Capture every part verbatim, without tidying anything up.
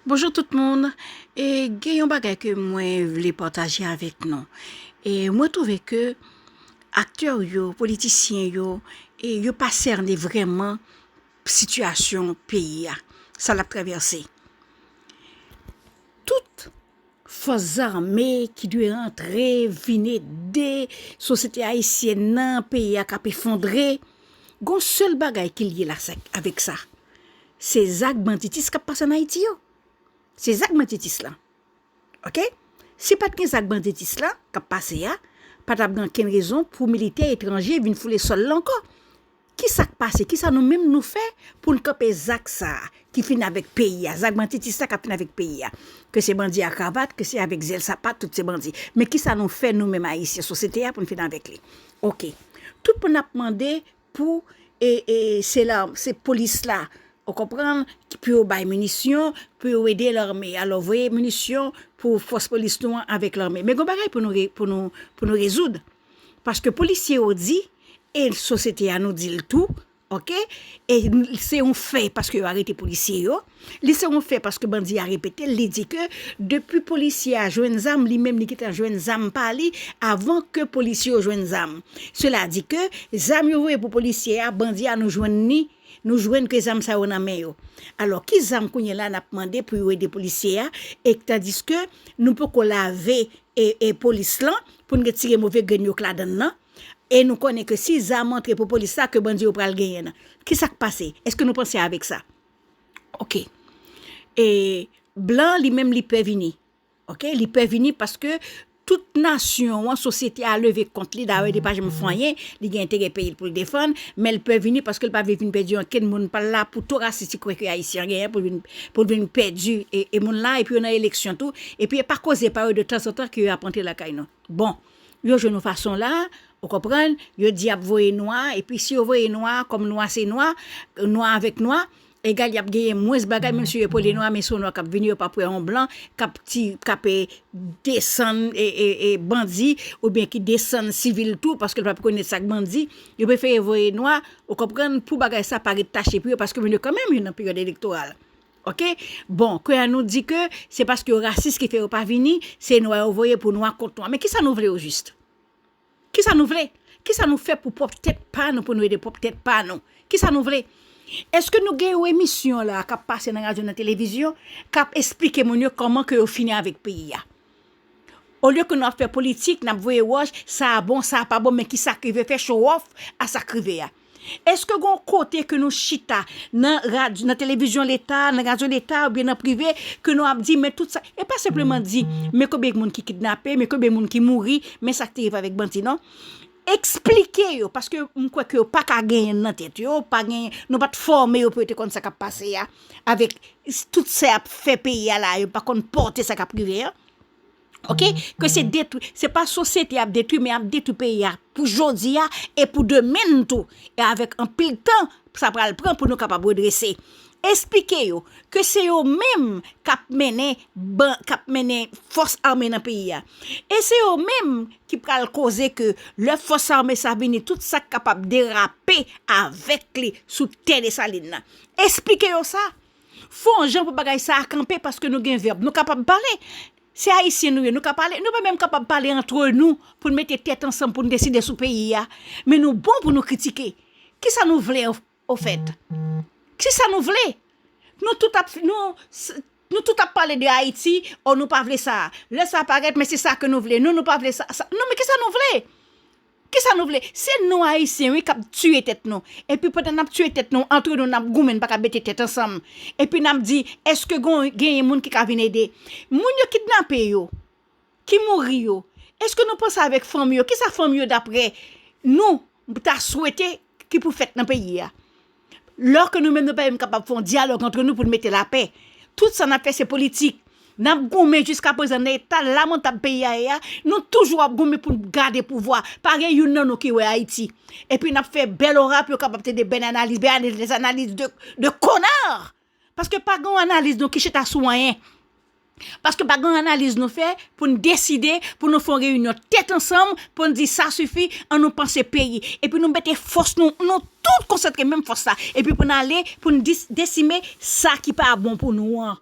Bonjou tout moun. E gen yon bagay ke mwen vle pataje avèk nou. E mwen twouve ke aktè yo, politisyen yo, e yo pa sène vrèman sitiyasyon peyi a, sa l ap travèse. Tout fòs zame ki dwe rantre, vin ede sosyete ayisyèn nan, peyi a k ap efondre, gon sèl bagay ki lye la sa, avèk sa. Se zak banditis k ap pase ann Ayiti yo. Se zak banditis lan. Oke? Si pa t gen zak banditis lan k ap pase a, pa t ap gen okenn rezon pou militè etranje vin foule sòl la ankò. Kisa k pase? Kisa nou menm nou fè pou n kanpe zak sa a ki fin avèk peyi a? Zak banditis sa k ap fin avèk peyi a. Ke se bandi a kravat, ke se avèk zèl sapat, tout se bandi. Men kisa nou fè nou menm Ayisyen, sosyete a pou n fin avèk li? Oke. Tout moun ap mande pou, e, e, se la, se polis la, ou konprann, pou yo bay minisyon, pou yo ede lame. Alò, voye minisyon pou fòs polis nou an avèk lame. Men gon bagay pou nou re-, pou nou, pou nou rezoud. Paske polisye yo di, e sosyete a nou di l tou, oke? E se yon fè paske yo arete polisye yo. Li se yon fè paske bandi a repete l, li di ke depi polisye a jwenn zam, li menm li gentan jwenn zam pa li avan ke polisye yo jwenn zam. Sela di ke zam yo voye pou polisye a, bandi a nou jwenn ni, nou jwenn ke zam sa yo nan men yo. Alò, ki zam kounye la n ap mande pou yo ede polisye a, e tandiske nou poko lave e, e polis lan pou n retire move grenn yo k ladan l nan? E nou konnen ke si zam antre pou polis la, ke bandi yo pral genyen nan. Kisa k pase? Èske nou panse avèk sa? Oke. E blan li menm li pè vini. Oke? Li pè vini paske tout nasyon an, sosyete a leve kont li. Dayè, li pa janm fè anyen. Li gen enterè peyi l pou l defann, men l pè vini paske l pa vle vin pèdi ankenn moun pa l la pou to rasis li kwè ke Ayisyen an genyen pou l vin, pou l vin pèdi e, e moun la, epi yo nan eleksyon tou. Epi e pa koze pa yo de tanzantan ke yo ap antre lakay nou. Bon, yo jwenn yon fason la, ou konprann, yo di y ap voye nwa, epi si yo voye nwa, kòm nwa se nwa, nwa avèk nwa, egal y ap genyen mwens bagay, menm si yo epole nwa, men se yon nwa k ap vini, yo p ap wè yon blan k ap ti, k ap, e, desann, e, e, e, bandi, oubyen ki desann sivil tou, paske l p ap rekonèt sa k bandi, yo prefere voye nwa, ou konprann, pou bagay sa pa ret tache pou yo, paske moun yo kanmenm yo nan peryòd elektoral. Oke? Bon, kounye a nou di ke se paske yo rasis ki fè yo pa vini, se nwa yo voye pou nwa kont nwa. Men kisa nou vle ojis? Kisa nou vle? Kisa nou fè pou pwòp tèt pa nou, pou nou ede pwòp tèt pa nou? Kisa nou vle? Èske nou gen yon emisyon la k ap pase nan radyo, nan televizyon, k ap esplike moun yo kòman ke yo fini avèk peyi a? Olye ke nou ap fè politik, n ap voye wòch, sa a bon, sa a pa bon, men kisa k rive fè show off a sa k rive a. Èske gon kote ke nou chita nan radyo, nan televizyon leta, nan radyo leta oubyen nan prive, ke nou ap di, men tout sa, e pa senpleman di, men konbyen moun ki kidnape, men konbyen moun ki mouri, men sa k te rive avèk bandi, non. Eksplike yo, paske m kwè ke yo pa ka genyen l nan tèt yo, pa genyen, nou pa t fòme yo pou yo te konn sa k ap pase a, avèk tout sa y ap fè peyi a la, yo pa konn pòte sa k ap rive an. Oke? Ke se detwi, se pa sosyete y ap detwi, men y ap detwi peyi a pou jodi a e pou demen tou. E avèk anpil tan, sa pral pran pou nou kapab redrese. Esplike yo ke se yo menm k ap mennen ban-, k ap mennen fòs ame nan peyi a. E se yo menm ki pral koze ke lè fòs ame sa vini, tout sa k kapab derape avèk li sou tè Desalin nan. Esplike yo sa. Fè yon jan pou bagay sa a kanpe, paske nou gen vèb. Nou kapab pale. Se Ayisyen nou ye, nou ka pale. Nou pa menm kapab pale antre nou pou n mete tèt ansanm pou n deside sou peyi a. Men nou bon pou nou kritike. Kisa nou vle, o, ofèt? Kisa nou vle? Nou tout ap, nou, s-, nou tout ap pale de Ayiti, o, nou pa vle sa. Lè sa parèt, men se sa ke nou vle. Nou, nou pa vle sa, sa. Non, men kisa nou vle? Kisa nou vle? Se nou Ayisyen, wi, k ap tiye tèt nou. Epi pandan n ap tiye tèt nou, antre nou, n ap goumen, n pa ka mete tèt ansanm. Epi n ap di, èske gon, genyen moun ki ka vin ede? Moun yo kidnape yo, ki mouri yo, èske nou panse avèk fanmi yo? Kisa fanmi yo, daprè nou, ta swete ki pou fèt nan peyi a? Lè ke nou menm nou pa menm kapab fè yon dyalòg antre nou pou n mete lapè. Tout sa n ap fè se politik. N ap goumen jiskaprezan nan eta lamantab peyi a ye a, nou toujou ap goumen pou n gade pouvwa. Pa gen youn nan nou ki wè Ayiti. Epi n ap fè bèl ora pou yo kapab tande bèl analiz, bèl analiz, des analyses de, de connards. Paske pa gen yon analiz nou ki chita sou anyen. Paske pa gen yon analiz nou fè pou n deside, pou nou fè yon reyinyon tèt ansanm, pou n di sa sifi, ann nou panse peyi. Epi nou mete fòs nou, nou tout konsantre menm fòs la. Epi pou n ale, pou n dis-, desime sa ki pa bon pou nou an.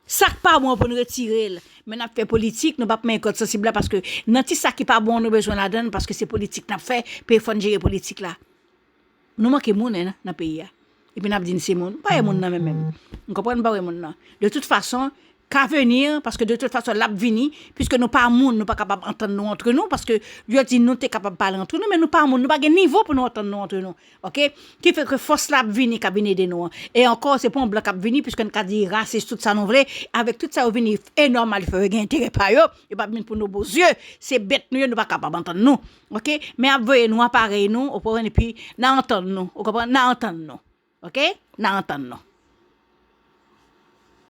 Sa k pa bon pou n retire l. Men n ap fè politik, nou p ap manyen kòd sansib la, paske nan ti sa ki pa bon, nou bezwen ladan l, paske se politik n ap fè, pou fò n jere politik la. Nou manke moun, hein, nan peyi a. Epi n ap di n se moun. Pa wè moun nan menm menm. Ou konprann, pa wè moun nan. De tout fason, ka venir, paske de tout fason, l ap vini, piske nou pa moun, nou pa kapab antann nou antre nou, paske yo di nou te kapab pale antre nou, men nou pa moun, nou pa gen nivo pou nou antann nou antre nou. Oke? Ki fè ke fòs la ap vini, k ap vin ede nou an. E ankò, se pa yon blan k ap vini, piske n ka di rasis, tout sa nou vle, avèk tout sa yo vini, e nòmal, fò yo gen enterè pa yo, yo p ap vin pou nou bon zye, se bèt nou ye, nou pa kapab antann nou. Oke? Men ap voye nou aparèy nou, ou konprann, epi n a antann nou, ou konprann, n a antann nou. Oke? N a antann nou.